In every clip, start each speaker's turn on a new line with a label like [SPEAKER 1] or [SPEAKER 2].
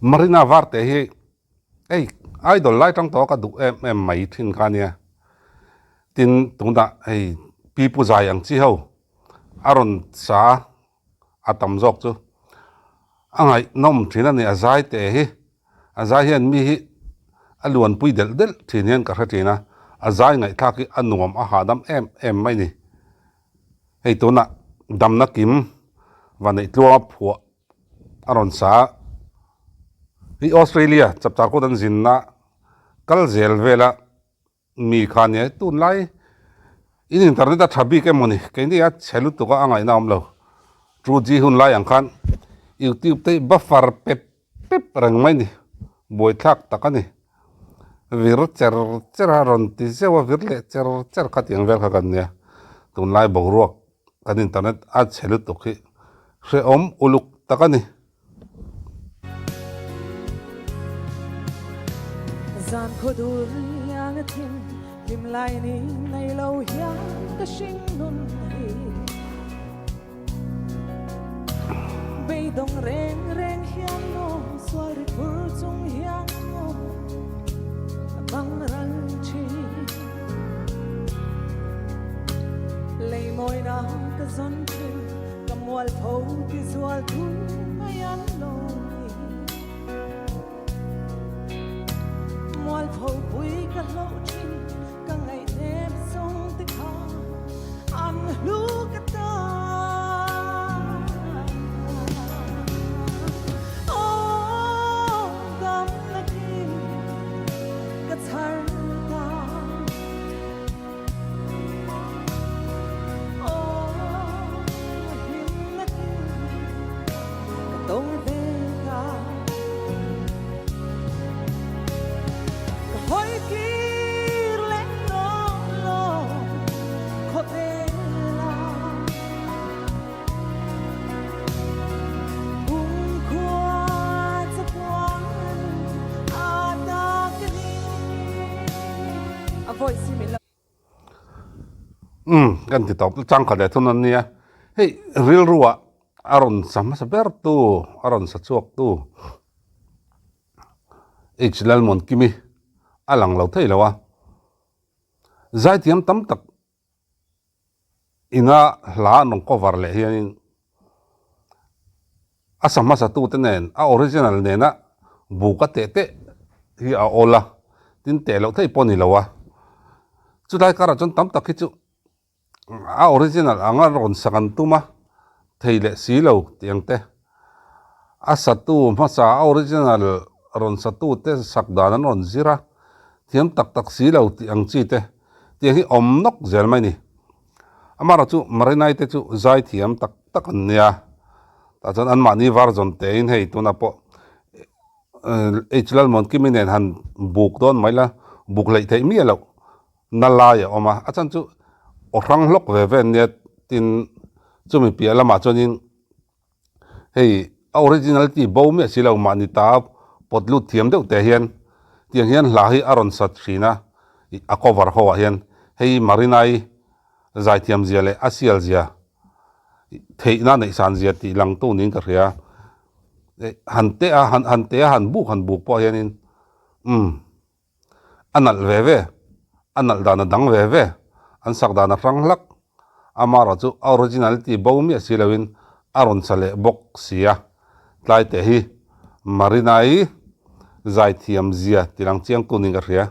[SPEAKER 1] Marina Varte hi hei idol lai tang tawh a ka duh em em mai thin kha ania. Tin tunah hei pipu zai ang chi ho a rawn sa a, a tam zawk chu a ngaihnawm thin a ni a zai teh hi. A zai hian mi hi a luanpui delh delh thin hian ka hre thin a, a zai ngaihthlak hi a nuam a hahdam em em mai ni. Hei tunah damna kim Vaneih tluanga phuah a rawn sa a, hi Australia chapchar kut an zinna kal zel vela mi kha nia tunlai in internet a tha bik emaw ni keini a chhe lutuk a a ngaihna a awm lo 2G hun lai ang khan youtube te hi buffer pep pep reng mai ni buaithlak tak a ni vir cher cher a rawn ti zeuh a vir leh cher cher kha tiang vel kha kan nia tunlai boruak kan internet a chhe lutuk hi hrehawm uluk tak a ni.
[SPEAKER 2] Zan khaw dur riang a thim hlim lai ni nei lo hian ka hring nun hi Beidawng reng reng hian maw sual ri phur chung hian maw ka bang ral thin Lei mawina ka zawn thin Ka mualpho ti zual thu mai an lo ni. Mualpho pui ka hloh thin, ka ngaihnep zawng te kha an hlu ka ta. Aw damna kim ka chhar ta.
[SPEAKER 1] Umm kan ti tawp changkhat leh thun an nia hei rilruah a rawn sa hmasa ber tu a rawn sa chhuak tu H Lalmuankimi a lang lo thei lo a zaithiam tam tak Ina hla an rawn cover leh hianin a sa hmasa tute nen a original nena buk a teh teh hi a awl a, tin teh loh theih pawh a ni lo a. Chulai karah chuan tam tak hi chu a original anga rawn sak an tum a, thei leh si lo tih ang te. A satu hmasa a original rawn satute sak dan an rawn zir a, thiam tak tak si lo tih ang chi te. Tiang hi awm nawk zel mai ni. Amaherawh chu Marinai te chu zai thiam tak tak an nia. Tah chuan anmahni version tein hei tunah pawh H Lalmuankimi nen han buk dawn mai la, buk hleih theih miah loh na lai a awm a. A chhan chu aw hrang hlawk ve ve an nia tin chumi piah lamah chuanin Hei a original tih bo miah si lo mahni ta pawt lut thiam deuh teh hian tiang hian hla hi a rawn sat thin a, a cover ho ah hian hei Marinai zaithiam zia leh a sial zia theihna neih san zia tih lang tu niin ka hria han teh a han teh a han buk han buk pawh hianin umm. A nalh ve ve, a nalh dan a dang ve ve, an sak dan a hrang hlak. Amaherawh chu a original tih bo miah si loin a rawn sa leh bawk si a. Tlai teh hi Marina-i zaithiam zia ti lang chiang tunin ka hria.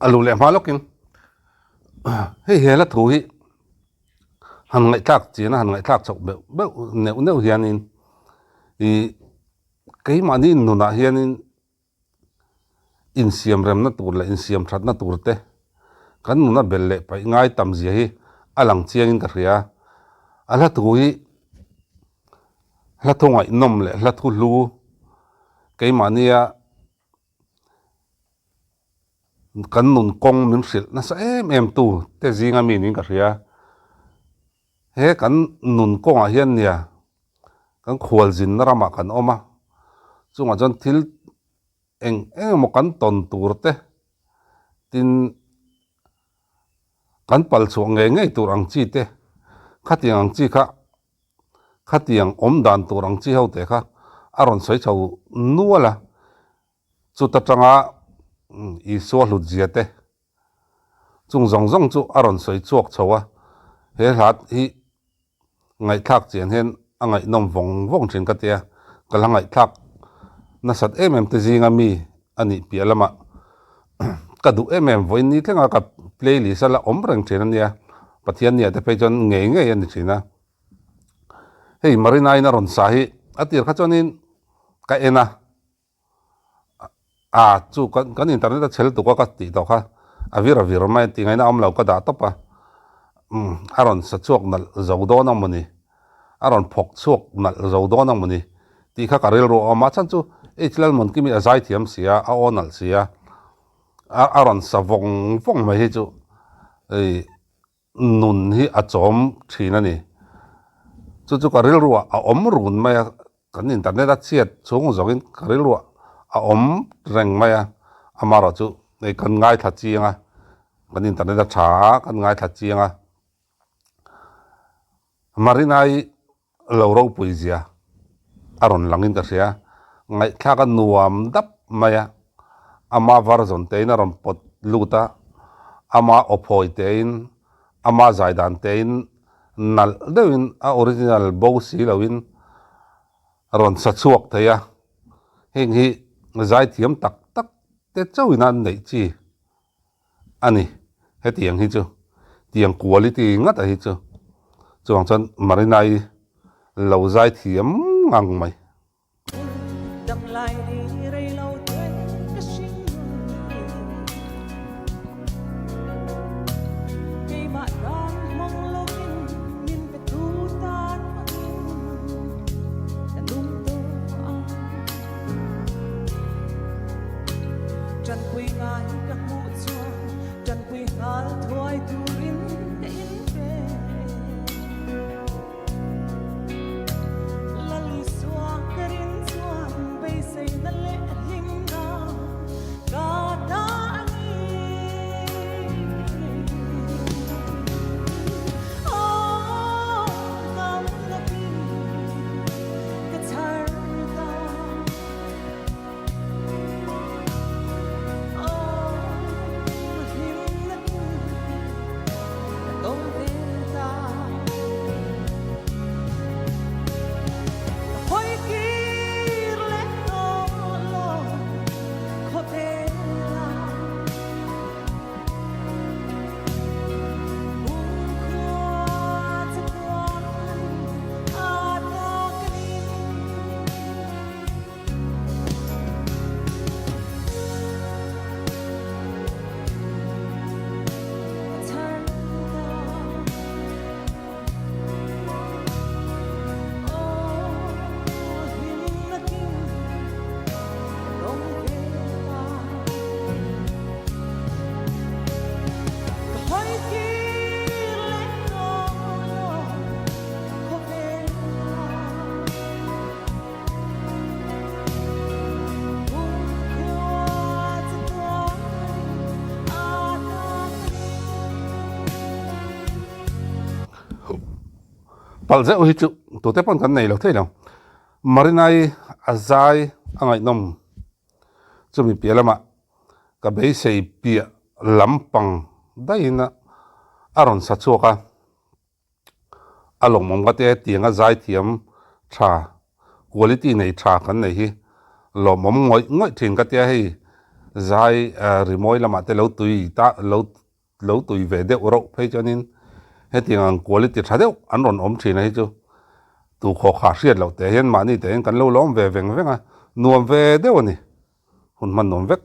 [SPEAKER 1] A lu leh hma lawkin hei he hla thu hi han ngaihthlak chian a han ngaihthlak chhoh beuh beuh neuh neuh hianin ih keimahni nunah hianin insiam remna tur leh insiam thatna tur te kan nuna belh leh paih ngai tam zia hi a lang chiangin ka hria. A hla thu hi hla thu ngaihnawm leh hla thu hlu keimahnia kan nun kawng min hrilh nasa em em tu te zinga mi niin ka hria. He kan nun kawngah hian nia kan khual zinna ramah kan awm a, chungah chuan thil eng eng emaw kan tawn tur te tin kan pal chhuah ngei ngei tur ang chi te khatiang ang chi kha khatiang awm dan tur ang chi ho te kha a rawn sawi chho nual a, chuta tanga Isua hlut zia te Chung zawng zawng chu a rawn sawi chhuak chho a, he hla hi ngaihthlak chian hian a ngaihnawm vawng vawng thin ka tia, ka la ngaihthlak nasat em em te zinga mi a nih piah lamah ka duh em em vawiin ni thlenga ka playlist a la awm reng thin a nia, Pathian nia te phei chuan ngei ngei a ni thin a. Hei Marina-in a rawn sa hi a tir kha chuanin ka en a. A chu kan kan internet a chhel tuk a ka tih tawh kha a vir a vir mai tih ngaihna awm lo ka dah tawp a umm a rawn sa chhuak nalh zo dawn ang mawni a rawn phawk chhuak nalh zo dawn ang mawni tih kha ka rilru a awm a chhan chu H Lalmuankimi a zai thiam si a a aw nalh si a a rawn sa vawng vawng mai hi chu ei nun hi a chawm thin a ni. Chu chu ka rilruah a awm run mai a, kan internet a chhiat chhung zawngin ka rilruah a awm reng mai a, amaherawhchu hei kan ngaithla chiang a, kan internet a tha a, kan ngaithla chiang a. Marina-i lo ropui zia a rawn langin ka hria, ngaihthlak a nuam dap mai a, ama version tein a rawn pawt lut a, ama aw phawi tein, ama zai dan tein nalh deuhin a original bo si loin a rawn sa chhuak thei a, heng hi zaithiam tak tak te chauhin an neih chi. A ni, hetiang hi chu tiang quality ngat a hi chu chuvang chuan Marina-i lo zai thiam ngang mai.
[SPEAKER 2] Tanpui ngai ka hmuh chuan tanpui nghal thuai turin ka inpe. Lal Isua ka rin chuan beiseina leh hlimna ka ta a ni. Aw damna kim ka chhar ta.
[SPEAKER 1] Palh zeuh hi chu tute pawn kan nei lo thei lo. Marinai a zai a ngaihnawm chumi piah lamah ka beisei piah lampang daihin a rawn sa chhuak a. A lawmawm ka te tianga zaithiam tha quality nei tha kan nei hi lawmawm ngawih ngawih thin ka tia hei. Zai rimawi lamah te lo tui ta lo lo tui ve deuh rauh phei chuanin hetiang ang quality tha deuh an rawn awm thin a hi chu tu khawkha hriat loh teh hian mahni teh hian kan lo lawm ve veng veng a, nuam ve deuh a ni, hun hman nuam vek.